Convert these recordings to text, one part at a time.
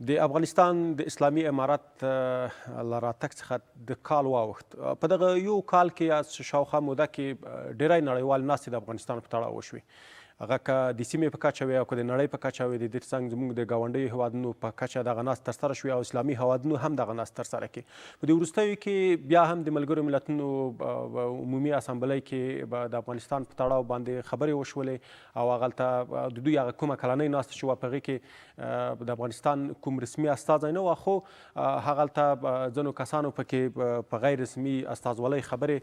د افغانستان د اسلامي امارت له راتګ څخه د کال واوښت. په دغه یو کال کې یا شاوخوا موده کې ډیری نړیوال ناستې د افغانستان په تړاو وشوې، هغه که د سیمې په کچه وي او که د نړۍ په کچه وي. د دې ترڅنګ زموږ د ګاونډیو هیوادونو په کچه دغه ناست ترسره شوې او اسلامي هیوادونو هم دغه ناست ترسره کړي. په دې وروستیو کې بیا هم د ملګرو ملتونو عمومي اسمبلۍ کې د افغانستان په تړاو باندې خبرې وشولې او هغلته د دوی هغه کومه کلنۍ ناسته چې وه، په هغې کې د افغانستان کوم رسمي استازی نه و، خو هغلته ځینو کسانو پکې په غیر رسمي استازولۍ خبرې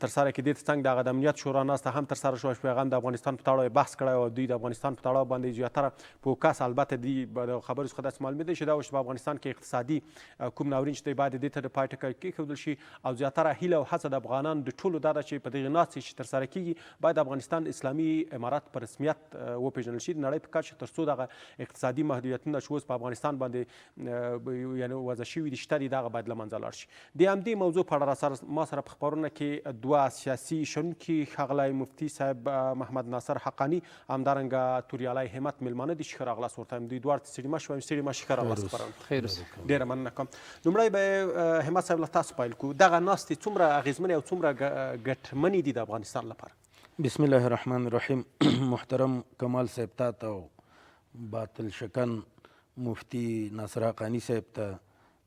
ترسره کړې. دې ترڅنګ د هغه د امنیت شورا ناسته هم ترسره شوه چې هغه هم د افغانستان په تړاو بحث کړی او دوی د افغانستان په تړاو باندې زیاتره فوکس، البته دی د خبرو څخه داسې معلومېده چې دا اوس په افغانستان کې اقتصادي کوم ناورین چې دی، باید دې ته د پای ټکی کېښودل شي او زیاتره هیله او هڅه د افغانانو د ټولو دا ده چې په دغې ناستې چې ترسره کېږي، باید افغانستان اسلامي امارت په رسمیت وپېژندل شي د نړۍ په کچه، تر څو دغه اقتصادي محدودیتونه چې اوس په افغانستان باندې یعنی وضع شوي دي، شته دي، دغه باید له منځه لاړ شي. د همدې موضوع په اړه راسره ما سره په خپرونه کې دوه سیاسي شنونکي، ښاغلی مفتي صاحب محمد ناصر حقاني، همدارنګه توریالی همت میلمانه دي چې ښه راغلاست ورته وایم. دوی دواړه ته ستړي مه شي وایم. ستړي مه شي، ښه راغلاست خپرونه. خیر اوسې. ډېره مننه کوم. لومړی به همت صاحب له تاسو پیل کړو. دغه ناستې څومره اغېزمنې او څومره ګټمنې دي د افغانستان لپاره؟ بسم الله الرحمن الرحیم. محترم کمال صاحب تا ته او باطل شکن مفتي ناصر حقاني صاحب ته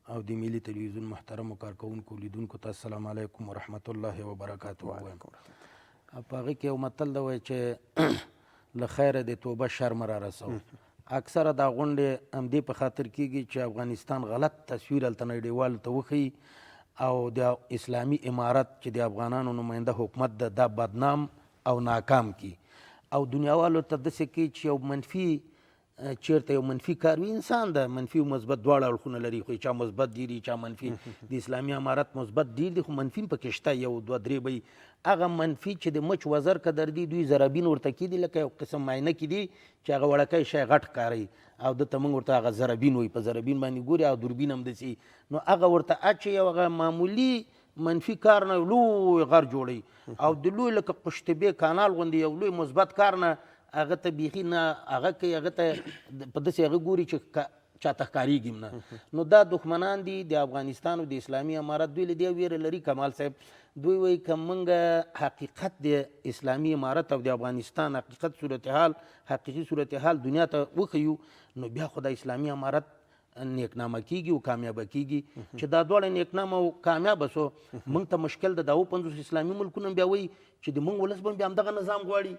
او د ملي تلویزیون محترمو کارکوونکو، لیدونکو ته السلام علیکم ورحمت الله وبرکاته وایم. په هغه کې یو متل دی، وایي چې له خیره د توبه شر مه رارسوه. اکثره دا غونډې همدې په خاطر کیږي چې افغانستان غلط تصویر هلته نړیوالو ته وښیي او د اسلامي امارت چې د افغانانو نماینده حکومت ده، دا بدنام او ناکام کړي او دنیاوالو ته داسې کوي چې یو منفي چیرته یو منفي کار وي. انسان ده، منفي او مثبت دواړه اړخونه لري، خو چا مثبت ډیر، چا منفي. د اسلامي امارت مثبت ډیر دي، خو منفي پکې شته، یو دوه درې به. هغه منفي چې د مچ وزر قدر دي، دوی ذرابین ورته کیدي، لکه یو قسم معاینه کې دي چې هغه وړکی شی غټ ښکاري او دته موږ ورته هغه ذرابین وایي. په ذرابین باندې ګوري او دوربین هم دسي، نو هغه ورته اچي او هغه معمولي منفي کار نه لوی غر جوړوي او د لوی لکه قشتبې کانال غوندې یو لوی مثبت کار نه هغه ته بیخي نه هغه کوي، هغه ته په داسې هغه ګوري چې چاته ښکارېږي نه. نو دا دښمنان دي د افغانستان او د اسلامي امارت. دوی له دې ویره لري کمال صاحب، دوی وایي که موږ حقیقت د اسلامي امارت او د افغانستان حقیقت صورتحال، حقیقي صورتحال دنیا ته وښیو، نو بیا خو د اسلامي امارت نیکنامه کیږي او کامیابه کیږي. چې دا دواړه نیکنامه او کامیابه سو، موږ ته مشکل ده. دا 57 اسلامي ملکونه بیا وایي چې د موږ ولس به بیا همدغه نظام غواړي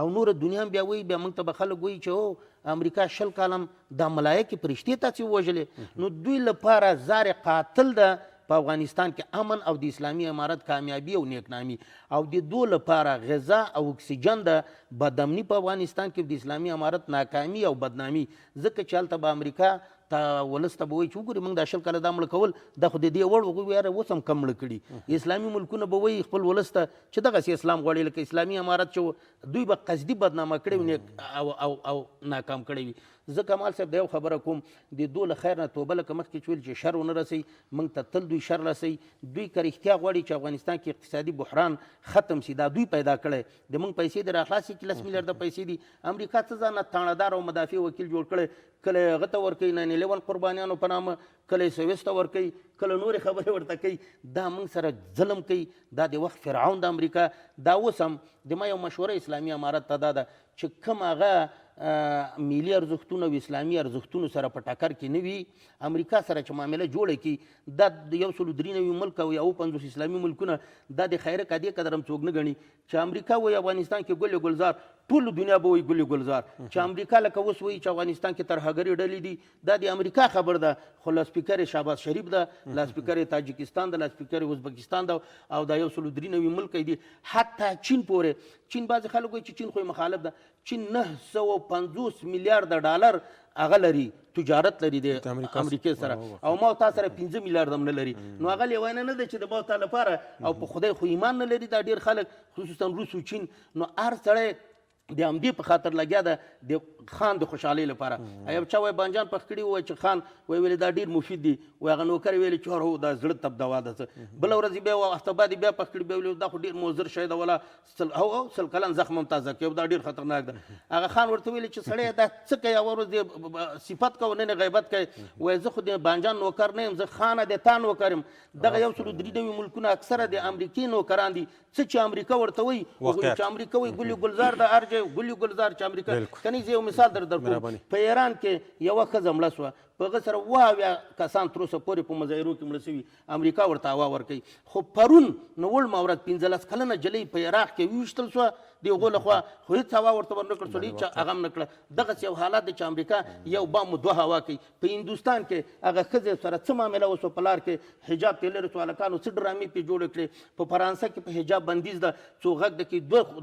او نوره دنیا بیا وایي، بیا موږ ته به خلک وایي چې او امریکا 20 کاله دا ملایکې پرښتې تاسې ووژلې. نو دوی لپاره زار قاتل ده په افغانستان کې امن او د اسلامي امارت کامیابي او نیکنامي، او د دوی لپاره غذا او اکسیجن ده بدامني په افغانستان کې، د اسلامي امارت ناکامي او بدنامي، ځکه چې هلته به امریکا ته ولس ته به وایي چې وګورئ، موږ دا 20 کاله دا مړه کول، دا خو د دې وړ وو، یاره اوس هم کم مړه کړي. اسلامي ملکونه به وایي خپل ولس ته چې دغسې اسلام غواړي لکه اسلامي امارت چې دوی به قصدي بدنامه کړی وي او او او ناکام کړی وي. زه کمال صاحب د یو خبره کوم، د دوی له خیر نه توبه، لکه مخکې چې ویل چې شر ونه رسوي، موږ ته تل دوی شر رسوي. دوی که رښتیا غواړي چې افغانستان کې اقتصادي بحران ختم سي، دا دوی پیدا کړی، د موږ پیسې دې راخلاصې کړي، 10 میلیارده پیسې دي. امریکا څه ځانه تاڼهدار او مدافع وکیل جوړ کړی؟ کله یې هغه ته ورکوي 9/11 قربانیانو په نامه، کله یې سویس ته ورکوي، کله نورې خبرې ورته کوي. دا موږ سره ظلم کوي. دا د وخت فرعون د امریکا. دا اوس هم د ما یو مشوره اسلامي امارت ته دا ده چې کوم هغه ملي ارزښتونو او اسلامي ارزښتونو سره په ټکر کې نه وي، امریکا سره چې معامله جوړه کړي. دا د 193 ملک او 51 اسلامي ملکونه دا د خیره کدې قدر هم څوک نه ګڼي. چې امریکا وایي افغانستان کې ګل ګلزار، ټول دنیا به وایي ګل ګلزار. چې امریکا لکه اوس وایي چې افغانستان کې ترهګرې ډلې دي، دا د امریکا خبر ده، خو لاسپیکر شهباز شریف ده، لاسپیکر تاجکستان ده، لاسپیکر ازبکستان ده او دا 193 ملک دي. حتی چین پورې، چین، بعضې خلک وایي چې چین خو مخالف ده، چین 950 میلیارډ ډالر هغه لري، تجارت لري د امریکې سره او ما تا سره 5 میلیارډ هم نه لري. نو هغه لیوانه نه ده چې د ما تا لپاره او په خدای خو ایمان نه لري. دا ډیر خلک، خصوصا روس او چین، نو هر سړی د همدې په خاطر لګیا ده د خان د خوشحالۍ لپاره. یو چا وای بانجان پخ کړي وای چې خان وای ویل دا ډیر مفید دی، وای هغه نوکر ویل چې هو دا زړه تپ دوا ده. بل ورځ بیا هفته بعد بیا پخ کړي بیا ویل دا خو ډیر مضر شی ده، ولا هو 100 کلن زخم هم تازه کوي، دا ډیر خطرناک ده. هغه خان ورته ویل چې سړی دا څه کوي، یوه ورځ صفت کوه نن غیبت کوي. وای زه خو د بانجان نوکر نه یم، زه خانه د تا نوکر یم. دغه 193 ملکونه اکثره د امریکې نوکران دي، څه چې امریکا ورته وایي چې امریکا وایي ګل ګلزار د هر ځای ګل ګلزار چې امریکا کني. زه یو مثال در درکوم، په ایران کې یوه ښځه مړه شوه، په هغه سره 72 کسان تر اوسه پورې په مظاهرو کې مړه شوي، امریکا ورته هوا ورکوي. خو پرون نو وړمه ورځ 15 کلنه جلۍ په عراق کې وویشتل شوه د هغو لخوا، خو هېڅ هوا ورته ورنه کړل شول، هېڅ هغه هم نه کړه. دغسې یو حالت دی چې امریکا یو بام دوه هوا کوي. په هندوستان کې هغه ښځې سره څه معامله وشوه، په لار کې حجاب ترې لرې شو، هلکانو څه ډرامې پرې جوړې کړې. په فرانسه کې په حجاب بندیز ده، څو غږ ده کې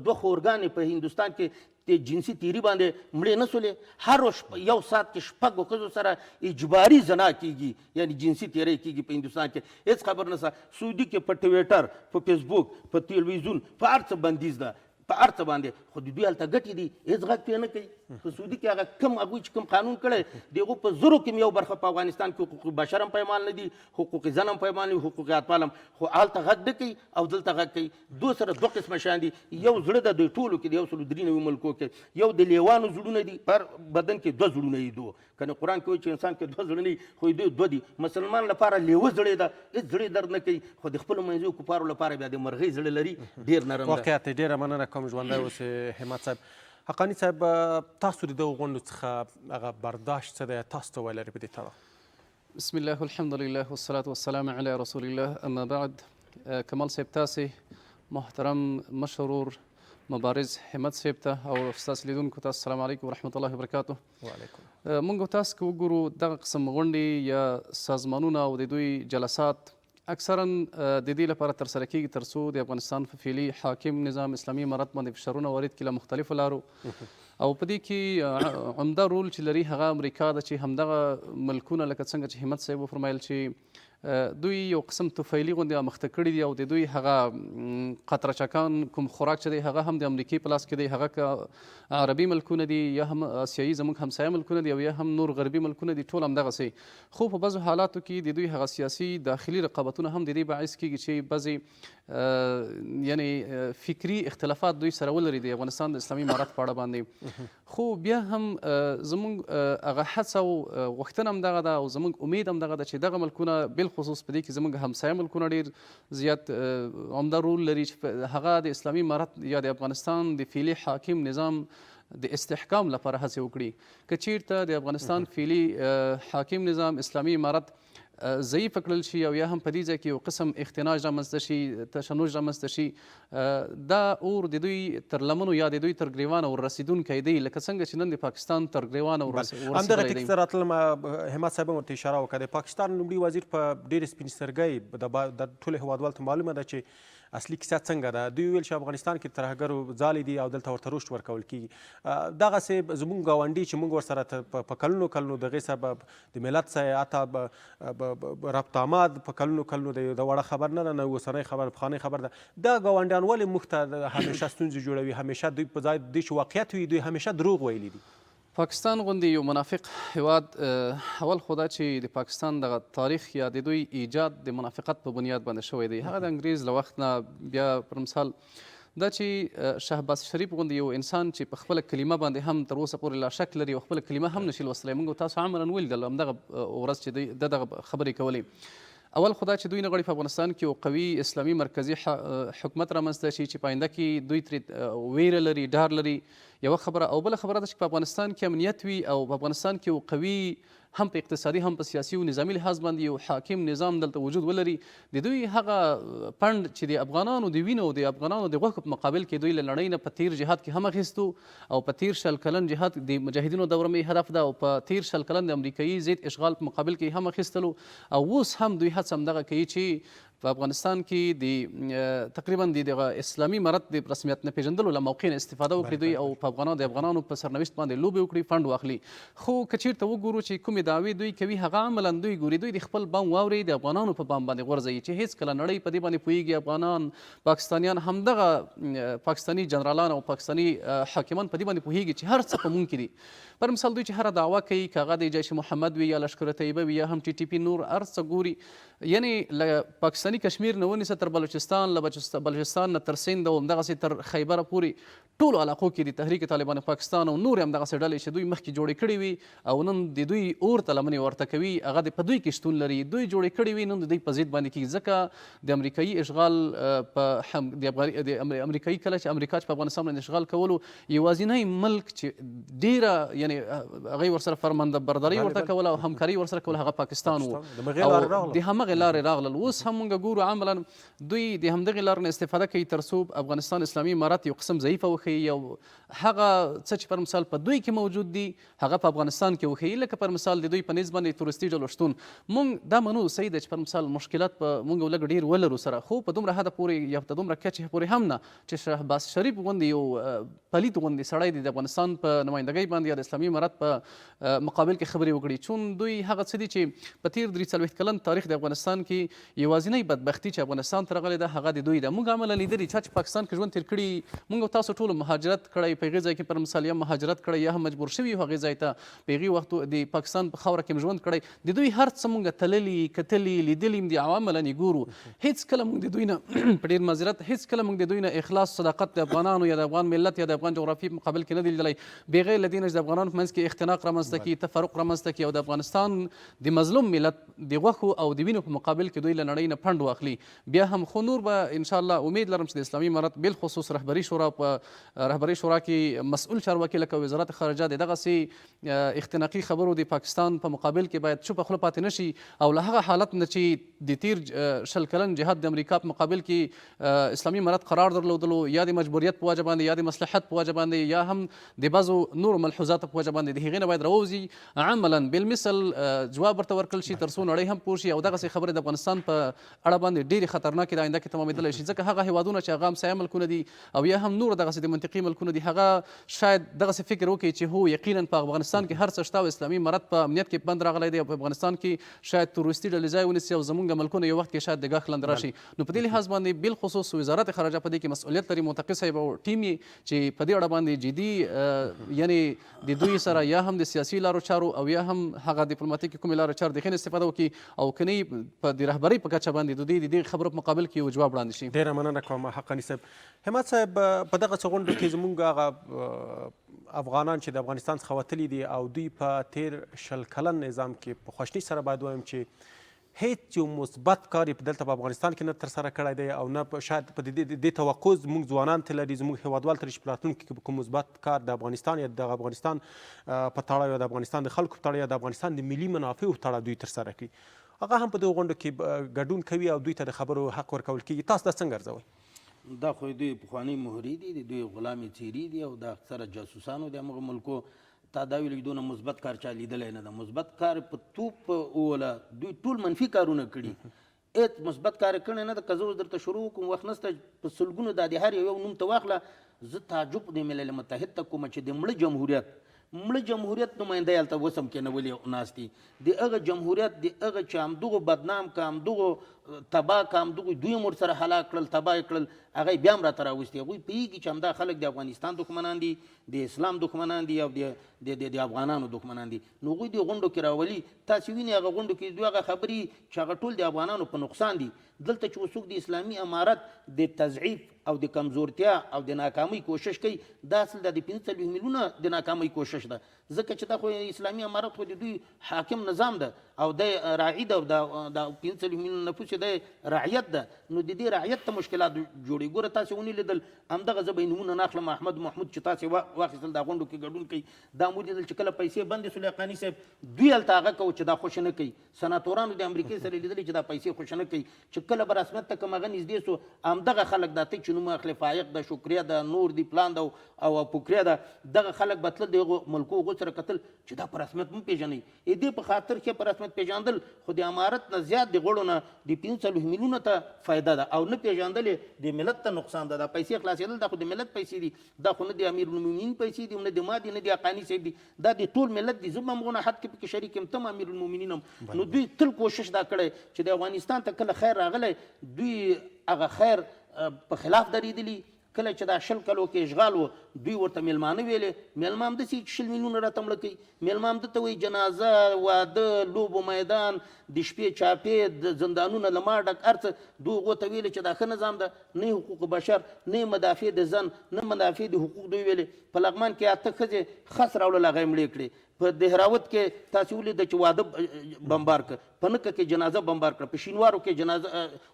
دوه خورګانې په هندوستان کې د جنسي تیري باندې مړې نه سولې، هر یو ساعت کې 6 ښځو سره اجباري زنا کیږي، یعنی جنسي تیری کیږي په هندوستان کې، هېڅ خبر نشته. سعودي کې په ټویټر، په فیسبوک، په تلویزیون، په هر څه بندیز ده، په هر څه باندې، خو د دوی هلته ګټې دي، هېڅ غږ پرې نه کوي. په سعودي کې هغه کم هغوی چې کوم قانون کړی د هغو په زرو کې یو برخه په افغانستان کې حقوق بشر هم پیمال نه دي، حقوق زن هم پیمال نه دي، حقوق اطفال هم، خو هلته غږ نه کوي او دلته غږ کوي. دوه سره دوه قسمه شیان دي، یو زړه د دوی ټولو کې دی، 193 ملکو کې، یو د لیوانو زړونه دي، پر بدن کې دوه زړونه دي، دوه کنه قرآن کې وایي چې انسان کې دوه زړه نه وي، خو دوی دوه دي. مسلمان لپاره لیوه زړه ده، هېڅ زړه درد نه کوي، خو د خپلو منځیو کفارو لپاره بیا د مرغۍ زړه لري، ډېر نرم ده. واقعیت دی. ډېره مننه کوم، ژوندی اوسې همت صاحب. حقاني صاحب، تاسو د دغو غونډو څخه هغه برداشت څه دی، تاسو څه ویلی په دې تړاو؟ بسم الله والحمد لله والصلاة والسلام علی رسول الله، اما بعد. کمال صاحب، تاسې محترم مشرور مبارز همت صاحب ته او ستاسې لیدونکو ته السلام علیکم ورحمت الله وبرکاته. وعلیکم. موږ تاسو که وګورو دغه قسم غونډې یا سازمانونه او د دوی جلسات اکثرا د دې لپاره ترسره کیږي ترڅو د افغانستان په فعلي حاکم نظام اسلامي امارت باندې فشارونه وارد کړي له مختلفو لارو، او په دې کې عمده رول چې لري هغه امریکا ده، چې همدغه ملکونه لکه څنګه چې همت صاحب وفرمایل چې دوی یو قسم طفیلي غوندې امخته کړي دي، او د دوی هغه قطرچکان کوم خوراک چې دی هغه هم د امریکې په لاس کې دی، هغه که عربي ملکونه دي یا هم آسیایي زموږ همسایه ملکونه دي او یا هم نور غربي ملکونه دي، ټول همدغسې. خو په بعضو حالاتو کې د دوی هغه سیاسي داخلي رقابتونه هم د دې باعث کیږي چې بعضې یعنی فکري اختلافات دوی سره ولري د افغانستان د اسلامي امارت په اړه باندې. خو بیا هم زموږ هغه هڅه او غوښتنه هم دغه ده او زموږ امید هم دغه ده چې دغه ملکونه بالخصوص په دې کې زموږ همسایه ملکونه ډېر زیات عمده رول لري چې هغه د اسلامي امارت یا د افغانستان د فعلي حاکم نظام د استحکام لپاره هڅې وکړي. که چیرته د افغانستان فعلي حاکم نظام اسلامي امارت ضعیف کړل شي او یا هم په دې ځای کې یو قسم اختناج رامنځته شي، تشنج رامنځته شي، دا اور د دوی تر لمنو یا د دوی تر ګریوانه ور رسېدونکی دی، لکه څنګه چې نن د پاکستان تر ګریوانه ور رسېدلی همدغه ټکي ته راتلم. همت صاحب هم ورته اشاره وکړه، د پاکستان لومړي وزیر په ډېرې سپین سترګۍ د ټولو هېوادوالو ته معلومه ده چې اصلي کیسه څنګه ده. دوی ویل چې افغانستان کې ترهګرو ځالې دي او دلته ورته رشد ورکول کیږي. دغسې زموږ ګاونډي چې موږ ورسره په کلونو کلونو دغې سره د ملت سره حتی ربط آماد په کلونو کلونو د وړه خبر نه ده، نه اوسنۍ خبر، پخوانۍ خبر ده. دا ګاونډیان ولې موږ ته همیشه ستونزې جوړوي، همیشه دوی په ځای دوی چې واقعیت وي دوی همیشه دروغ ویلي دي؟ پاکستان غوندې یو منافق هیواد، اول خو دا چې د پاکستان دغه تاریخ یا د دوی ایجاد د منافقت په بنیاد باندې شوی دی، هغه د انګریز له وخت نه بیا پر مثال دا چې شهباز شریف غوندې یو انسان چې په خپله کلمه باندې هم تر اوسه پورې لا شک لري او خپله کلمه هم نشي لوستلی، موږ تاسو عملاً ولیدل همدغه ورځ چې دوی د دغه خبرې کولې. اول خو دا چې دوی نه غواړي په افغانستان کې یو قوي اسلامي مرکزي حکومت رامنځته شي چې په آینده کې دوی ترې ویره لري، ډار لري، یوه خبره. او بله خبره ده چې په افغانستان کې امنیت وي او په افغانستان کې یو قوي هم په اقتصادي هم په سیاسي او نظامي لحاظ باندې یو حاکم نظام دلته وجود ولري، د دوی هغه پند چې د افغانانو د وینو او د افغانانو د غوښو په مقابل کې دوی له نړۍ نه په تیر جهاد کې هم اخیستو او په تیر 20 کلن جهاد د مجاهدینو دوره مې هدف ده او په تیر 20 کلن د امریکایي ضد اشغال په مقابل کې هم اخیستلو، او اوس هم دوی هڅه همدغه کوي چې په افغانستان کې د تقریبا د دغه اسلامي امارت د رسمیت نه پیژندلو له موقع نه استفاده وکړي دوی او په افغانانو د افغانانو په سرنوشت باندې لوبې وکړي، فنډ واخلي. خو که چیرته وګورو چې کومې دعوې دوی کوي هغه عملا دوی ګوري، دوی د خپل بام واورې د افغانانو په بام باندې غورځوي چې هیڅکله نړۍ په دې باندې پوهیږي، افغانان، پاکستانیان، همدغه پاکستاني جنرالان او پاکستاني حاکمان په دې باندې پوهیږي چې هر څه په مونږ کې دي. پر مثال دوی چې هره دعوه کوي، که هغه د جیش محمد وي یا لشکر طیبه وي یا هم ټي ټي پي، نور هر څه ګوري، یعنی له پاکستاني کشمیر نه ونیسه تر بلوچستان، له بلوچستان نه تر سند او همدغسې تر خیبره پورې ټولو علاقو کې د تحریک طالبان پاکستان او نورې همدغسې ډلې چې دوی مخکې جوړې کړې وي او نن د دوی اور ته لمنې ورته کوي، هغه د په دوی کې شتون لري، دوی جوړې کړې وي، نن د دوی په ضد باندې کېږي. ځکه د امریکایي اشغال په د امریکایي کله چې امریکا چې په افغانستان باندې اشغال کولو، یوازینی ملک چې ډیره یعنی هغه ورسره فرمانده برداري ورته کوله او همکاري ورسره کوله هغه پاکستان وو، او د همغې لارې راغلل. اوس هم موږ ګورو عملا دوی د همدغې لارې نه استفاده کوي تر څو افغانستان اسلامي امارت یو قسم ضعیفه وښیي، او هغه څه چې پر مثال په دوی کې موجود دي هغه په افغانستان کې وښیي. لکه پر مثال د دوی په نزد باندې تورستي ډلو شتون، مونږ دا منو صحیح ده چې پر مثال مشکلات په مونږ لږ ډیر ولرو سره، خو په دومره حده پورې یا په دومره کچې پورې هم نه چې شهباز شریف غوندې یو پلیت غوندې سړی دی د افغانستان په نمایندګۍ باندې یا د اسلامي امارت په مقابل کې خبرې وکړي. چون دوی هغه څه دي چې په تیر 43 کلن تاریخ د افغانستان کې یوازینۍ بدبختي چې افغانستان ته راغلې ده هغه د دوی ده. موږ عملا لیدلي چا چې پاکستان کې ژوند تیر کړي، موږ تاسو ټولو مهاجرت کړی په هغې ځای کې، پر مثال یا مهاجرت کړی یا هم مجبور شوي یو هغې ځای ته، په هغې وخت د پاکستان په خاوره کې ژوند کړی، د دوی هر څه موږ تللي، کتلي، لیدلي دي او عملا یې ګورو. هیڅ کله موږ د دوی نه په ډیر معذرت، هیڅ کله موږ د دوی نه اخلاص، صداقت د افغانانو یا د افغان ملت یا د افغان جغرافیې په مقابل کې نه دی لیدلی، بغیر له دې نه چې د افغانانو په منځ کې اختناق رامنځته کړي، تفرق رامنځته کړي او د افغانستان د مظلوم ملت د غوښو او د وینو په مقابل کې دوی له نړۍ نه پنډ واخلي. بیا هم خو نور به ان شاء الله امید لرم چې د اسلامي امارت بالخصوص رهبري شورا، په رهبري شورا کې مسؤل چارواکي لکه وزارت خارجه د دغسې اختناقي خبرو د پاکستان په مقابل کې باید چوپه خوله پاتې نه شي او له هغه حالت نه چې د تیر 20 کلن جهاد د امریکا په مقابل کې اسلامي امارت قرار درلودلو، یا د مجبوریت په وجه باندې یا د مصلحت په وجه باندې یا هم د بعضو نورو ملحوظاتو په وجه باندې د هغې نه باید راووځي، عملا بالمثل جواب ورته ورکړل شي تر څو نړۍ هم پوه شي. او دغسې خبرې د افغانستان په اړه باندې ډېرې خطرناکې د آینده کې تمامېدلی شي، ځکه هغه هېوادونه چې هغه همسایه ملکونه دي او یا هم نور دغسې د منطقې ملکونه دي، هغه شاید دغسې فکر وکړي چې هو یقینا په افغانستان کې هر څه شته او اسلامي امارت په امنیت کې بند راغلی دی او په افغانستان کې شاید تروریستي ډلې ځای ونیسي او زمونږ ملکونه یو وخت کې شاید د ګواښ لاندې راشي. نو په دې لحاظ باندې بالخصوص وزارت خارجه په دې کې مسؤلیت لري، متقي صاحب او ټیم یې چې په دې اړه باندې جدي یعنی د دوی سره یا هم د سیاسي لارو چارو او یا هم هغه دیپلوماتیکې کومې لارې چارې د ښې نه استفاده وکړي او که نه په د رهبرۍ په کچه باندې د دوی د دې خبرو په مقابل کې یو جواب وړاندې شي. ډېره مننه کوم حقاني صاحب. همت صاحب، په دغه څه غونډو کې زمونږ هغه افغانان چې د افغانستان څخه وتلي دي او دوی په تیر 20 کلن نظام کې په خوشني سره باید ووایم چې هیڅ یو مثبت کار یې دلته په افغانستان کې نه ترسره کړی دی او نه شاید په دې توقع زموږ ځوانان ته لري، زموږ هیوادوال ته لري چې په راتلونکي کې به کوم مثبت کار د افغانستان یا د افغانستان په تړاو یا د افغانستان د خلکو په تړاو یا د افغانستان د ملي منافعو په تړاو دوی ترسره کړي. هغه هم په دغو غونډو کې ګډون کوي او دوی ته د خبرو حق ورکول کیږي. تاسو دا څنګه ارزوئ؟ دا خو دوی پخوانۍ مهرې دي، د دوی غلامې څېرې دي او دا اکثره جاسوسانو د همغه ملکو. تا دا ویل چې دونه مثبت کار چا لیدلی نه ده، مثبت کار په توپ ووله، دوی ټول منفي کارونه کړي، هېڅ مثبت کار یې کړی نه ده. که زه اوس درته شروع وکړم وخت نشته، په سلګونو دا د هر یو نوم ته واخله. زه تعجب د ملل متحد ته کوم چې د مړه جمهوریت نماینده یې هلته اوس هم کېنولي او ناست دي. د هغه جمهوریت د هغه چې همدغو بدنام که همدغو تباه که همدغو دوی هم ورسره هلاک کړل، تباه یې کړل، هغه یې بیا هم راته راوستي. هغوی پوهېږي چې همدا خلک د افغانستان دښمنان دي، د اسلام دښمنان دي او د افغانانو دښمنان دي. نو هغوی دې غونډو کې راولي. تاسې وینئ هغه غونډو کې دوی هغه خبرې چې هغه ټول د افغانانو په نقصان دي. دلته چې اوس څوک د اسلامي امارت د تضعیف او د کمزورتیا او د ناکامۍ کوشش کوي، دا اصل د 45 میلیونه د ناکامۍ کوشش ده، ځکه چې دا خو اسلامي امارت خو د دوی حاکم نظام ده او د راعي ده او د 45 میلیونه نفوس د رعیت ده. نو د دې رعیت ته مشکلات جوړي. ګوره تاسې ونې لیدل همدغه زه به یې نومونه نه اخلم، احمد محمود چې تاسې واخیستل دا غونډو کې ګډون کوي، دا مو لیدل چې کله پیسې بندې سولې حقاني صاحب دوی هلته هغه کوو چې دا خوشې نه کوي. سناتورانو د امریکې سره لیدلي چې دا پیسې خوشې نه کوي، چې کله به رسمیت ته کوم هغه نږدې سو، همدغه خلک دا ته چې نوم اخلې فایق ده، شکریه ده، نور دي، پلان ده او پوکریه ده، دغه خلک به تلل د هغو ملکو هغو سره کتل چې دا په رسمیت مه پېژنئ. دې په خاطر ښه په رسمیت پېژندل، خو د امارت نه زیات د غړو نه د 45 میلیونه ته فایده ده او نه پېژندل یې د ملت ته نقصان ده. دا پیسې خلاصېدل دا خو د ملت پیسې دي، دا خو نه د امیرالمومنین پیسې دي، نه د ما دي، نه د حقاني صاحب دي، دا د ټول ملت دي. زه به هم غونه حد کې پکې شریک یم، ته هم امیرالمومنین هم. نو دوی تل کوشش دا کړی چې د افغانستان ته کله خیر راغلی، دوی هغه خیر په خلاف درېدلي. کله چې دا 20 کلو کې اشغال و، دوی ورته میلمانه ویلې، میلمه هم داسې چې 20 میلیونه راته مړه کوي، میلمه هم ده ته وایي جنازه، واده، لوبو میدان، د شپې چاپې، د زندانونه له ما ډک، هر څه. دوی هغو ته ویلې چې دا ښه نظام ده، نه یې حقوق بشر، نه یې مدافع د زن، نه مدافع د حقوق. دوی ویلې په لغمان کې 8 ښځې خس راوړل، هغه یې مړې کړې. په دهراوت کې تاسې ولیده چې واده بمبار کړ، په نکه کې جنازه بمبار کړه، په شینوارو کې جنازه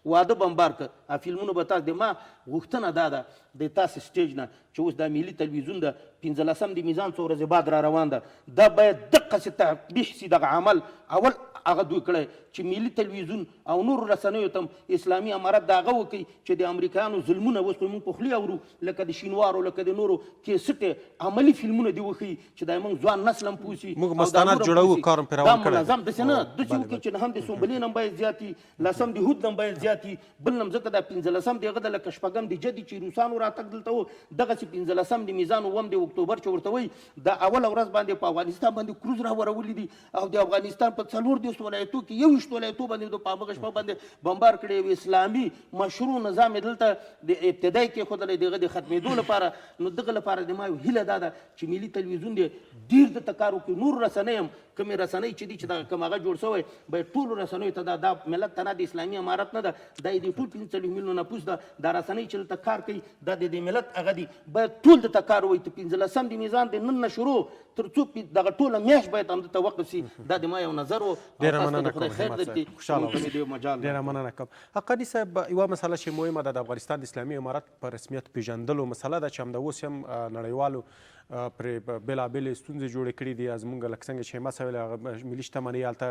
واده بمبار کړ. فلمونه به تاسو د ما غوښتنه دا ده د تاسې سټیج نه چې اوس دا ملي تلویزیون ده، 15 د میزان څو ورځې بعد را روان ده، دا باید دقسې تقبیح سي دغه عمل. اول هغه دوی کړی چې ملي تلویزیون او نورو رسنیو ته هم اسلامي امارت د هغه وکړي چې د امریکایانو ظلمونه اوس خو موږ په خولې اورو، لکه د شینوارو، لکه د نورو کیسټې عملي فلمونه دې وښيي چې دا موږ ځوان نسل هم پوه سي، موږ مستند جوړوو، کار هم پرې روان کړی. دا منظم داسې نه داسې وکړي چې هم د سنبلې نم باید زیات وي، لسم د هود نم باید زیات وي، بل نم، ځکه دا 15 د هغه د لکه شپږم د جدي چې روسانو راتګ دلته و، دغسې 15 د میزان 7 د اکتوبر چې ورته وایي، دا اوله ورځ باندې په افغانستان باندې کروز راورولي دي او د افغانستان په 34 ولایتو کې 21 ولایتو باندې د په همغه شپه باندې بمبار کړی. یو اسلامي مشروع نظام یې دلته د ابتدای کېښودلی د هغه د ختمېدو لپاره. نو دغه لپاره د ما یو هیله دا ده چې ملي تلویزیون دې ډېر دلته کار وکړي، نور رسنۍ هم کومې رسنۍ چې دي چې دغه کوم هغه جوړ شوی، باید ټولو رسنیو ته دا دا ملت ته نه، د اسلامي امارت نه ده، دا یې د ټول 45 میلیونه نفوس ده. دا رسنۍ چې دلته کار کوي دا د دې ملت هغه دي، باید ټول دلته کار وایي. ته 15 د میزان د نن نه شروع تر څو دغه ټوله میاشت باید همدلته وقف سي. دا د ما یو نظر و. ډېره مننه کوم همت صاحب، خوشحاله اوسئ. ډېره مننه کوم حقاني صاحب. یوه مسله چې مهمه ده د افغانستان د اسلامي امارت په رسمیت پېژندلو مسله ده چې همدا اوس هم نړیوالو پرې بېلابېلې ستونزې جوړې کړې دي. زمونږ لکه څنګه چې همت صاحب ویل، هغه ملي شتمنۍ هلته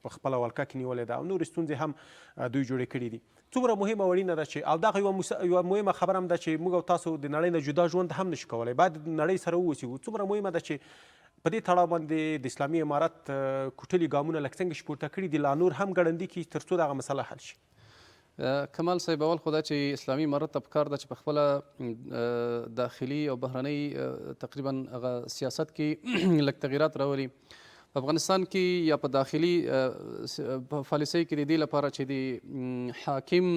په خپله ولکه کې نیولې ده او نورې ستونزې هم دوی جوړې کړې دي. څومره مهمه او اړینه ده چې او دغه یوه مهمه خبره هم ده چې موږ او تاسو د نړۍ نه جدا ژوند هم نشو کولی، باید نړۍ سره ووسیږو. څومره مهمه ده چې په دې تړاو باندې د اسلامي امارت کوټلي ګامونه لکه څنګه چې پورته کړي دي لا نور هم ګړندي کړي ترڅو دغه مسله حل شي. کمال صاحب، اول خو دا چې اسلامي امارت ته پکار ده چې په خپله داخلي او بهرنۍ تقریبا هغه سیاست کې لږ تغیرات راولي. په افغانستان کې یا په داخلي پالیسۍ کې د دې لپاره چې د حاکم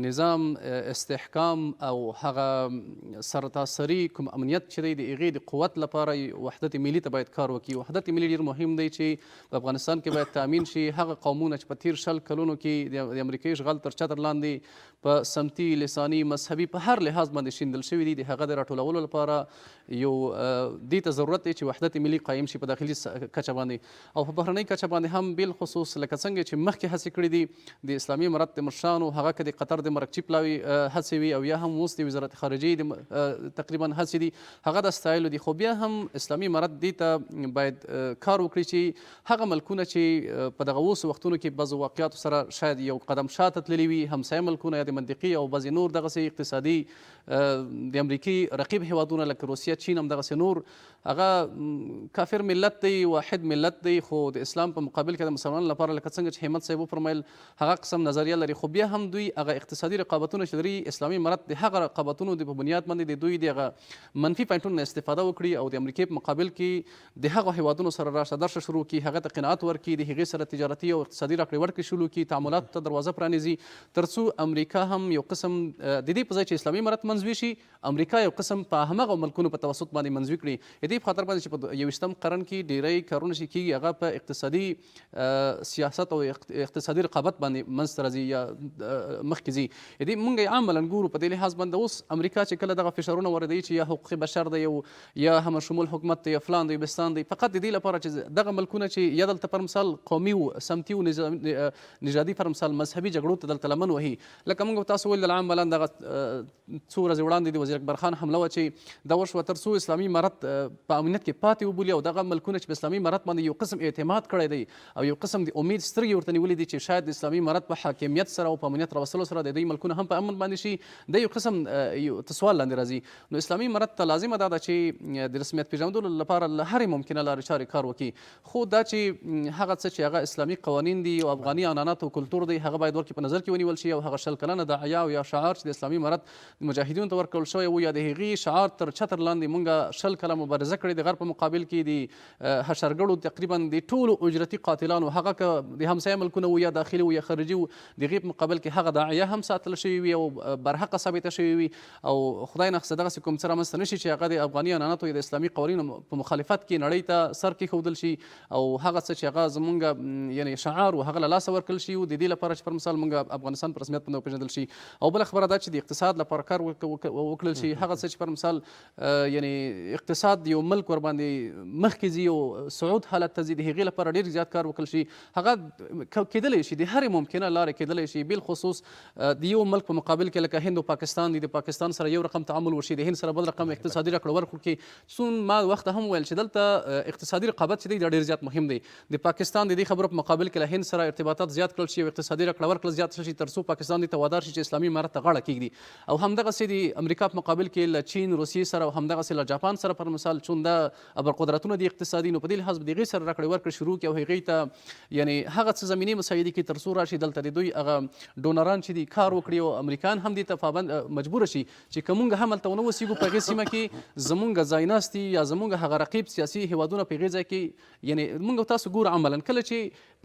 نظام استحکام او هغه سرتاسري کوم امنیت چې دی د هغې د قوت لپاره وحدت ملي ته باید کار وکړي. وحدت ملي ډیر مهم دی چې په افغانستان کې باید تامین شي. هغه قومونه چې په تیر 20 کلونو کې د امریکایي اشغال تر چتر لاندې په سمتي، لساني، مذهبي په هر لحاظ باندې شیندل شوي دي، د هغه د راټولولو لپاره یو دې ته ضرورت دی چې وحدت ملي قایم شي په داخلي کچه باندې او په بهرنۍ کچه باندې هم، بالخصوص لکه څنګه چې مخکې هڅې کړې دي د اسلامي امارت د مشرانو، هغه که د قطر د مرکچي پلاوي هڅې وي او یا هم اوس د وزارت خارجې د تقریبا هڅې دي، هغه د ستایلو دي. خو بیا هم اسلامي امارت دې ته باید کار وکړي چې هغه ملکونه چې په دغه اوس وختونو کې بعضو واقعاتو سره شاید یو قدم شاته تللي وي، همسایه ملکونه یا د منطقې او بعضې نور دغسې اقتصادي د امریکې رقیب هیوادونه لکه روسیه، چین هم دغسې نور، هغه کافر ملت دی، واحد ملت دی، خو د اسلام په مقابل کې د مسلمانانو لپاره لکه څنګه چې همت صاحب وفرمایل هغه قسم نظریه لري. خو بیا هم دوی هغه اقتصادي رقابتونه چې لري، اسلامي امارت د هغه رقابتونو د په بنیاد باندې د دوی د هغه منفي پاینټونو نه استفاده وکړي او د امریکې په مقابل کې د هغو هیوادونو سره راشه درشه شروع کړي، هغه ته قناعت ورکړي، د هغې سره تجارتي او اقتصادي راکړې ورکړې شروع کړي، تعاملاتو ته دروازه پرانیزي، ترڅو امریکا هم یو قسم د دې په ځای چې اسلامي امارت منزوي شي، امریکا یو قسم په همغه ملکونو په توسط باندې منزوي کړي. د دې په خاطر باندې چې په 21 قرن کې ډیری کارونه چې کیږي هغه په اقتصادي سیاست او اقتصادي رقابت باندې منځته راځي یا مخکې ځي. د دې مونږ یې عملاً ګورو. په دې لحاظ باندې اوس امریکا چې کله دغه فشارونه واردوي چې یا حقوق بشر دی او یا همه شمول حکومت دی یا فلان دی بستان دی، فقط د دې لپاره چې دغه ملکونه چې یا دلته پر مثال قومي و سمتي و نژادي پر مثال مذهبي جګړو ته دلته لمن وهي، لکه مونږ تاسو ویل عملاً دغه څو ورځې وړاندې د وزیر اکبر خان حمله وه چې دا وشوه تر څو اسلامي امارت په امنیت کې پاتې وبولي او دغه ملکونه چې په اسلامي امارت باندې یو قسم اعتماد کړی دی او یو قسم د امید سترګې ورته نیولې دي چې شاید د اسلامي امارت په حاکمیت سره او په امنیت راوستلو سره د د دوی ملکونه هم په امن باندې شي، د یو قسم یو سوال لاندې راځي. نو اسلامي امارت ته لازمه دا ده چې د رسمیت پېژندلو لپاره له هرې ممکنه لارې چارې کار وکړي، خو دا چې هغه څه چې هغه اسلامي قوانین دي او افغاني عنعنات او کلتور دی هغه باید ورکې په نظر کې ونیول شي، او هغه 20 کلنه داعیه او یا شعار چې د اسلامي امارت مجاهدینو ته ورکول شوی وو یا د هغې شعار تر چتر لاندې مونږ 20 کاله مبارزه کړې د غرب په مقابل کې، د حشرګړو تقریبا د ټولو اجرتي قاتلانو، هغه که د همسایه ملکونه وو یا داخلي وو یا خارجي وو، د هغې په مقابل کې هغه داعیه هم ساتل شوې وي او برحقه ثابته شوې وي، او خدای نخواسته دغسې کوم څه رامنځته نه شي چې هغه د افغاني عنعناتو یا د اسلامي قوانینو په مخالفت کې نړۍ ته سر کېښودل شي، او هغه څه چې هغه زمونږ یعنې شعار و هغه له لاسه ورکړل شي، او د دې لپاره چې پر مثال مونږ افغانستان په رسمیت باندې وپېژندل شي. او بله خبره دا چې د اقتصاد لپاره کار وکړل شي، هغه څه چې پر مثال یعنې اقتصاد یو ملک ور باندې مخکې ځي او صعود حالت ته ځي، د هغې لپاره ډېر زیات کار وکړل شي. هغه کېدلی شي د هرې ممکنه لارې کېدلی شي، بالخصوص د یو ملک په مقابل کې لکه هند او پاکستان دي، د پاکستان سره یو رقم تعامل وشي، د هند سره بل رقم اقتصادي راکړه ورکړه کې. څون ما وخت هم ویل چې دلته اقتصادي رقابت چې دی دا ډېر زیات مهم دی. د پاکستان د دې خبرو په مقابل کې له هند سره ارتباطات زیات کړل شي او اقتصادي راکړه ورکړه زیات شي، تر څو پاکستان دې ته وادار شي چې اسلامي امارت ته غاړه کېږدي. او همدغسې د امریکا په مقابل کې له چین، روسیې سره او همدغسې له جاپان سره پر مثال، چون دا ابرقدرتونه دي اقتصادي، نو په دې لحاظ به د هغې سره راکړې ورکړې شروع کړي او هغې ته یعنې هغه څه زمینې مساعدې کړي تر څو راشي دلته د دوی هغه ډونران چې دي کار وکړي، او امریکان هم دې ته پابند مجبور شي چې که مونږ هم هلته ونه اوسېږو په هغې سیمه کې زمونږ ځایناستي یا زمونږ هغه رقیب سیاسي هېوادونه په هغې ځای کې، یعنې مونږ تاسو ګورو عملا کله چې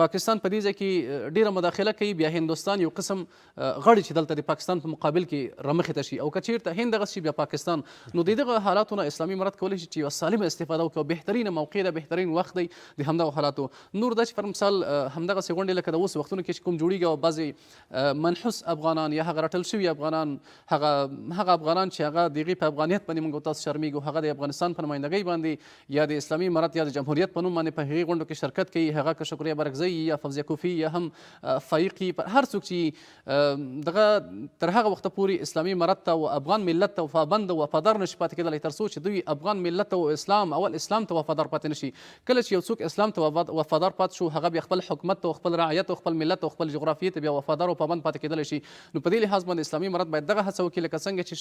پاکستان په دې ځای کې ډېره مداخله کوي، بیا هندوستان یو قسم غړي چې دلته د پاکستان په مقابل کې رامخې ته شي، او که چېرته هند دغسې شي بیا پاکستان. نو د دغه حالاتو نه اسلامي امارت کولی شي چې یوه سالمه استفاده وکړي، او بهترینه موقع ده، بهترین وخت دی د همدغو حالاتو. نور دا چې پر مثال همدغسې غونډې لکه د اوس وختونو کې چې کوم جوړېږي، او بعضې منحوس افغانان یا هغه رټل شوي افغانان، هغه افغانان چې هغه د هغې په افغانیت باندې موږ تاسو شرمېږو، هغه د افغانستان په نمایندګۍ باندې یا د اسلامي امارت یا د جمهوریت په نوم باندې په هغې غونډو کې شرکت کوي، هغه که شکریه برکزی یا فوزیه کوفي یا هم فایقي، هر څوک چې دغه تر هغه وخته پورې اسلامي امارت ته او افغان ملت ته پابند او وفادار نشي پاتې کېدلی تر څو چې دوی افغان ملت او اسلام اول اسلام ته وفادار پاتې نشي. کله چې یو څوک اسلام ته وفادار پاتې شو، هغه بیا خپل حکومت ته او خپل رعیت او خپل ملت او خپل جغرافیې ته بیا وفادار او پابند پاتې کېدلی شي. نو په دې لحاظ باندې اسلامي امارت باید دغه هڅه وکړي، لکه څنګه چې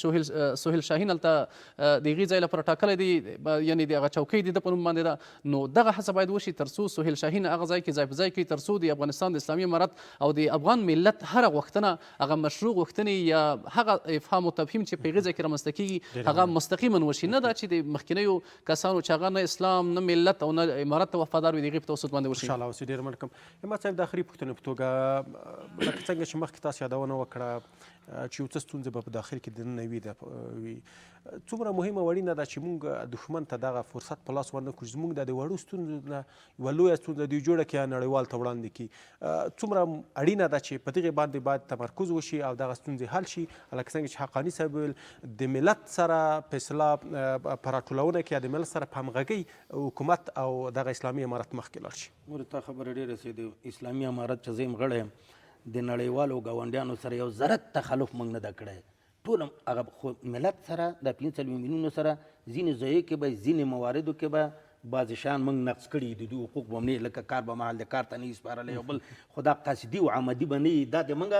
سهیل شاهین هلته د هغې ځای لپاره ټاکلی دی، یعنې د هغه چوکۍ د ده په نوم باندې ده، نو دغه هڅه باید وشي تر څو سهیل شاهین هغه ځای کې ځای په ځای کړي، تر څو د افغانستان د اسلامي امارت او د افغان ملت هره غوښتنه، هغه مشروع غوښتنې یا هغه افهام او تفهیم چې په هغې ځای کې رامنځته کېږي هغه مستقیما وشي، نه دا چې د مخکنیو کسانو چې هغه نه اسلام، نه ملت او نه امارت ته وفادار وي د هغې په توسط باندې وشي. خوشحاله اوسئ. ډېر مننه کوم. عماد صاحب، د اخري پوښتنې په توګه، لکه څنګه چې مخکې تاسو یادونه وکړه چې یو څه ستونزې به په داخل کې دننه وي، څومره مهمه او اړینه ده چې موږ دښمن ته دغه فرصت په لاس ورنه کړو چې زموږ د وړو ستونزو نه یوه لویه ستونزه دوی جوړه کړي یا نړیوال ته وړاندې کړي؟ څومره اړینه ده چې په دغې باندې باید تمرکز وشي او دغه ستونزې حل شي، لکه څنګه چې حقاني صاحب وویل د ملت سره په اصطلاح په راټولونه کې یا د ملت سره په همغږۍ حکومت او دغه اسلامي امارت مخکې لاړ شي. نور تا خبره ډېره صحیح ده. اسلامي امارت چې زه یم غړی یم، د نړیوالو ګاونډیانو سره یو ذره تخلف موږ نه ده کړی، ټول هغه خو ملت سره د 45 میلیونو سره ځینې ځایو کې به ځینې مواردو کې به بعضې شیان موږ نقض کړي، د دوی حقوق به هم نه، لکه کار به محل د کار ته نه سپارلی او بل، خو دا قصدي او عمدي به نه وي. دا د موږ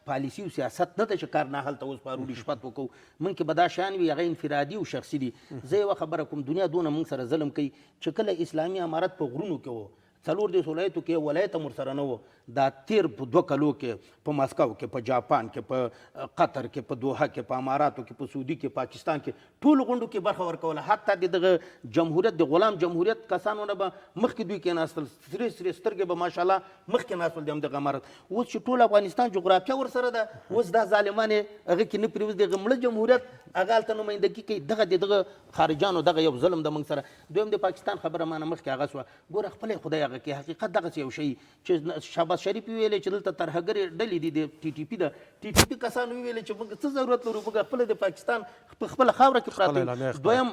پالیسي او سیاست نه ده چې کار نه هلته وسپارو، رشوت وکړو. موږ کې به دا شیان وي، هغه انفرادي او شخصي دي. زه یوه خبره کوم، دنیا دونه موږ سره ظلم کوي چې کله اسلامي امارت په غرونو کې و، 34 ولایتو کې ولایت هم ورسره نه و، دا تیر په 2 کلو کې په مسکو کې، په جاپان کې، په قطر کې، په دوحه کې، په اماراتو کې، په سعودي کې، پاکستان کې، ټولو غونډو کې برخه ورکوله. حتی د دغه جمهوریت، د غلام جمهوریت کسانو نه به مخکې دوی کېناستل، سرې سرې سترګې به ماشاءالله مخکې ناستل د همدغه امارت. اوس چې ټول افغانستان جغرافیه ورسره ده، اوس دا ظالمان یې هغه کې نه پرېوځي، دغه مړه جمهوریت هغه هلته نمایندګي کوي. دغه د دغه خارجانو دغه یو ظلم د موږ سره. دویم د پاکستان خبره ما نه مخکې هغه سوه، ګوره خپله خدای هغه کې حقیقت دغسې یو شی چې شهباز شریف ویلې چې دلته ترهګرې ډلې دي، د ټي ټي پي ده، ټي ټي پي کسانو ویلې چې موږ څه ضرورت لرو، موږ خپله د پاکستان په خپله خاوره کې پراته یو. دویم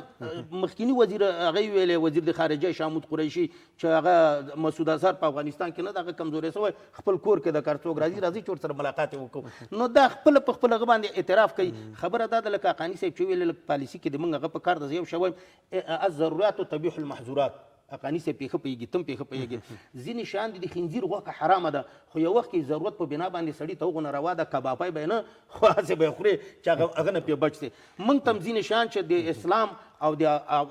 مخکیني وزیر هغه ویلې، وزیر د خارجه شاه محمود قریشي، چې هغه مسعود اظهر په افغانستان کې نه ده، هغه کمزوری شوی، خپل کور کې د کار څوک راځي راځي چې ورسره ملاقات یې وکړو. نو دا خپله په خپله هغه باندې اعتراف کوي. خبره دا ده لکه حقاني صاحب چې ویلې، لکه پالیسي کې د موږ هغه په کار ده. زه یو شی وایم، الضرورات تبیح المحظورات. حقاني صاحب پې ښه پوهېږي، ته هم پې ښه پوهېږې. ځینې شیان دي، د خنزیر غوښه حرامه ده، خو یو وخت کې ضرورت په بنا باندې سړي ته هغونه روا ده، کبابی به یې نه، خو هسې به یې خورې چې هغه نه پې بچ شې. موږ ته هم ځینې شیان چې د اسلام او د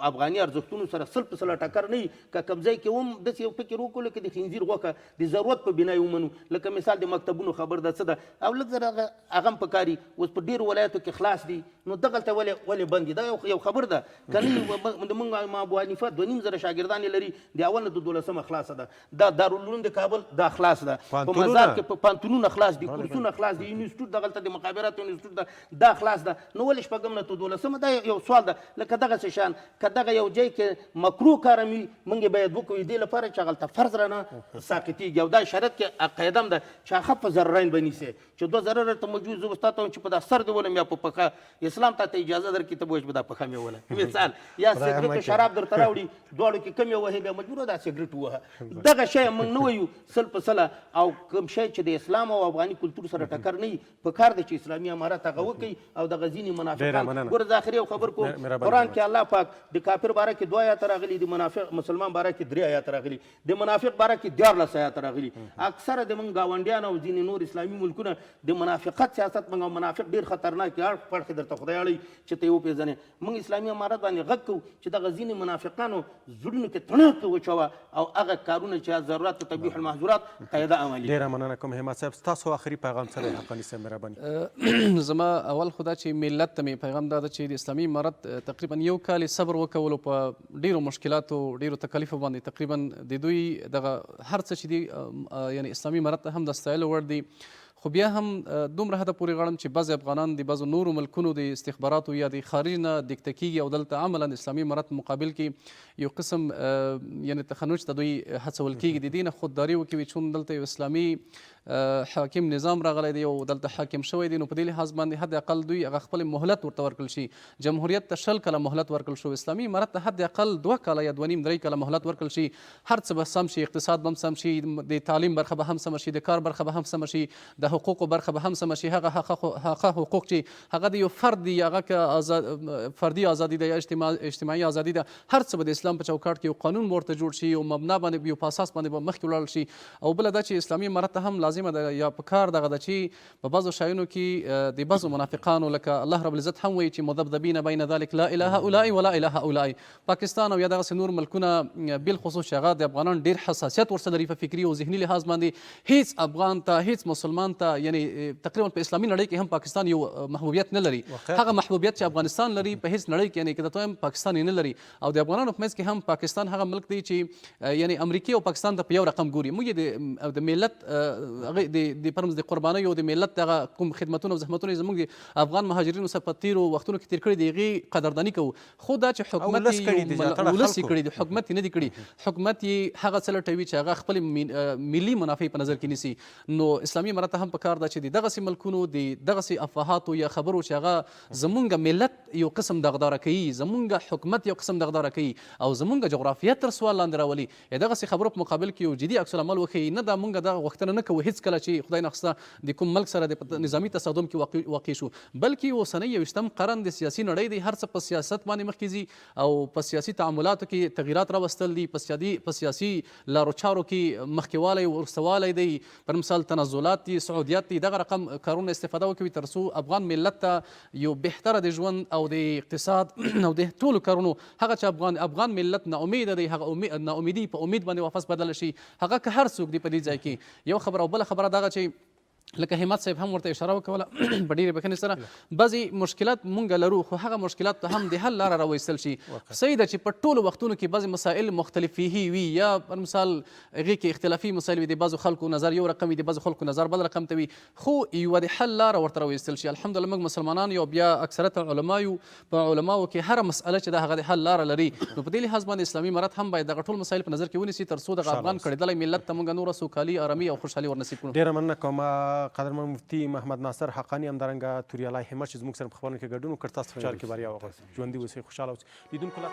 افغاني ارزښتونو سره 100% ټکر نه وي، که کوم ځای کې هم داسې یو فکر وکړو لکه د خنزیر غوښه د ضرورت په بنا یې ومنو، لکه مثال د مکتبونو خبر ده څه ده، او لږ زره هغه هم پکار وي. اوس په ډېرو ولایاتو کې خلاص دي، نو دغلته ولې بند دي؟ دا یو خبر ده که نه د موږ امام ابو حنیفه 2500 شاګردان یې لري، د اول نه د دولسمه خلاصه ده. دا دارالعلوم د کابل دا خلاص ده، په مزار کې پوهنتونونه خلاص دي، کورسونه خلاص دي، انسټیټیوټ دغلته د مخابراتو انسټیټیوټ ده دا خلاص ده، نو ولې شپږم نه تر دولسمه؟ دا یو سوال ده. لکه دغسې شیان که دغه یو ځای کې مکروه کار هم وي، موږ یې باید وکړو دې لپاره چې هغلته فرض رانه ساقطېږي. او دا شریعت کې قاعده هم ده چې اخف ضررین به نیسې، چې دوه ضرر درته موجود، زه اوس تا ته وایم چې په دا سر دې ولم یا په پښه، اسلام تا ته اجازه درکړي ته به وایې چې په دا پښه مې ولم، مثال یا سګرټ شراب درته راوړي دواړو کې کم یو وهې، بیا مجبور دا سګرټ ووهه. دغه شی موږ نه وایو 100%. او کوم شی چې د اسلام او افغاني کلتور سره ټکر نه وي، په کار دی چې اسلامي امارت هغه وکړي. او دغه ځینې منافقان ګوره، زه اخري یو خبر کوم. قرآن کې الله پاک د کافر باره کې 2 آیاته راغلي، د منافق مسلمان باره کې 3 آیاته راغلي، د منافق باره کې 13 آیاته راغلي. اکثره د موږ ګاونډیان او ځینې نور اسلامي ملکونه د منافقت سیاست موږ او منافق ډېر خطرناک دي، اړخ پړخې درته خدای اړوي چې ته یې وپېژنې. موږ اسلامي امارت باندې غږ کوو چې دغه ځینې منافقانو زړونو کې تڼاکې وچوه او هغه کارونه چې ضرورت تبیح المحظورات قاعده عملي. ډېره مننه کوم همت صاحب، ستاسو اخري پیغام څه دی حقاني صاحب؟ مهرباني. زما اول خو دا چې ملت ته مې پیغام دا ده چې د اسلامي امارت تقریبا یو کال یې صبر وکولو په ډېرو مشکلاتو ډېرو تکالیفو باندې، تقریبا د دوی دغه هر څه چې دي یعنی اسلامي امارت ته هم د ستایلو وړ دي، خو بیا هم دومره حده پورې غواړم چې بعضې افغانان د بعضو نورو ملکونو د استخباراتو یا د خارج نه دیکته کیږي او دلته عملا د اسلامي امارت مقابل کې یو قسم یعنی تخنج ته دوی هڅول کیږي. د دې نه خودداري وکوي، چون دلته یو اسلامي حاکم نظام راغلی دی او دلته حاکم شوی دی، نو په دې لحاظ باندې حد اقل دوی هغه خپل مهلت ورته ورکړل شي. جمهوریت ته 20 کاله مهلت ورکړل شو، اسلامي امارت ته حد اقل 2 کاله یا 2.5-3 کاله مهلت ورکړل شي. هر څه به سم شي، اقتصاد به هم سم شي، د تعلیم برخه به هم سمه شي، د کار برخه به هم سمه شي، د حقوقو برخه به هم سمه شي. هغه هغه حقوق چې هغه د یو فرد دی، هغه که فردي ازادي ده یا اجتماعي ازادي ده، هر څه به د اسلام په چوکاټ کې یو قانون ورته جوړ شي، یو مبنا باندې یو په اساس باندې به مخکې ولاړ شي. او بله دا چې اسلامي امارت ته هم لازمه ده یا په کار دغه ده چې په بعضو شیانو کې د بعضو منافقانو لکه الله رب العزت هم وایي چې مذبذبین بین ذلک لا اله هؤلاء ولا اله هؤلاء، پاکستان او یا دغسې نور ملکونه بالخصوص چې هغه د افغانان ډېر حساسیت ورسره لري په فکري او ذهني لحاظ باندې، هیڅ افغان ته هیڅ مسلمان ته یعنی تقریبا په اسلامي نړۍ کې هم پاکستان یو محبوبیت نه لري. هغه محبوبیت چې افغانستان لري په هیڅ نړۍ کې یعنی که درته وایم پاکستان یې نه لري. او د افغانانو په منځ کې هم پاکستان هغه ملک دی چې یعنی امریکې او پاکستان ته په یو رقم ګوري. موږ یې د ملت هغه د پرمز د قربانیو د ملت دغه کوم خدمتونه او زحمتونه زموږ د افغان مهاجرینو سره په تیرو وختونو کې تیر کړي دي، هغې قدرداني کوو. خو دا چې حکومت یې ولس یې کړي دي، حکومت یې نه دي کړي. حکومت یې هغه څه لټوي چې هغه خپلې ملي منافع په نظر کې نیسي. نو اسلامي امارت ته هم په کار ده چې د دغسې ملکونو د دغسې افواهاتو یا خبرو چې هغه زمونږ ملت یو قسم دغداره کوي، زمونږ حکومت یو قسم دغداره کوي او زمونږ جغرافیه تر سوال لاندې راولي، یا دغسې خبرو په مقابل کې یو جدي عکس العمل وښیي. نه دا مونږ دغه غوښتنه نه کوو هیڅکله چې خدای نخواسته د کوم ملک سره د نظامي تصادم کې واقع شو، بلکې اوسنی 21 قرن د سیاسي نړۍ دی، هر څه په سیاست باندې مخکې ځي او په سیاسي تعاملاتو کې تغیرات راوستل دي، په سیاسي لارو چارو کې مخکېوالی وروستهوالی دی، پر مثال تنزلات دي، سعودیت دي، دغه رقم کارونه استفاده وکوي تر څو افغان ملت ته یو بهتره د ژوند او د اقتصاد او د ټولو کارونو هغه چې افغان ملت نا امیده دی، هغه ناامیدي په امید باندې واپس بدله شي، هغه که هر څوک دی په دې ځای کې. یو خبره او بله خبره دغه چې لکه همت صاحب هم ورته اشاره وکوله په ډېرې بښنې سره، بعضې مشکلات مونږ لرو خو هغه مشکلات ته هم د حل لاره راوایستل شي. صحیح ده چې په ټولو وختونو کې بعضې مسایل مختلف فيه وي، یا پر مثال هغې کې اختلافي مسایل وي، د بعضو خلکو نظر یو رقم وي، د بعضو خلکو نظر بل رقم ته وي، خو یوه د حل لاره ورته راوایستل شي. الحمدلله موږ مسلمانان یو، بیا اکثرت علما یو، په علماو کې هره مسئله چې ده هغه د حل لاره لري. نو په دې لحاظ باندې اسلامي امارت هم باید دغه ټول مسایل په نظر کې ونیسي تر څو دغه افغان کړېدلی ملت ته موږ نوره سوکالي، آرامي او خوشحالي ورنصیب کړو. ډېره مننه کوم قدرمن مفتي محمد ناصر حقاني، همدارنګه توریالی همت چې زموږ سره په خپرونه کې ګډون وکړ. تاسو په چارو کې بریا وغواړم. ژوندي اوسئ، خوشحاله اوسئ. لیدونکو لا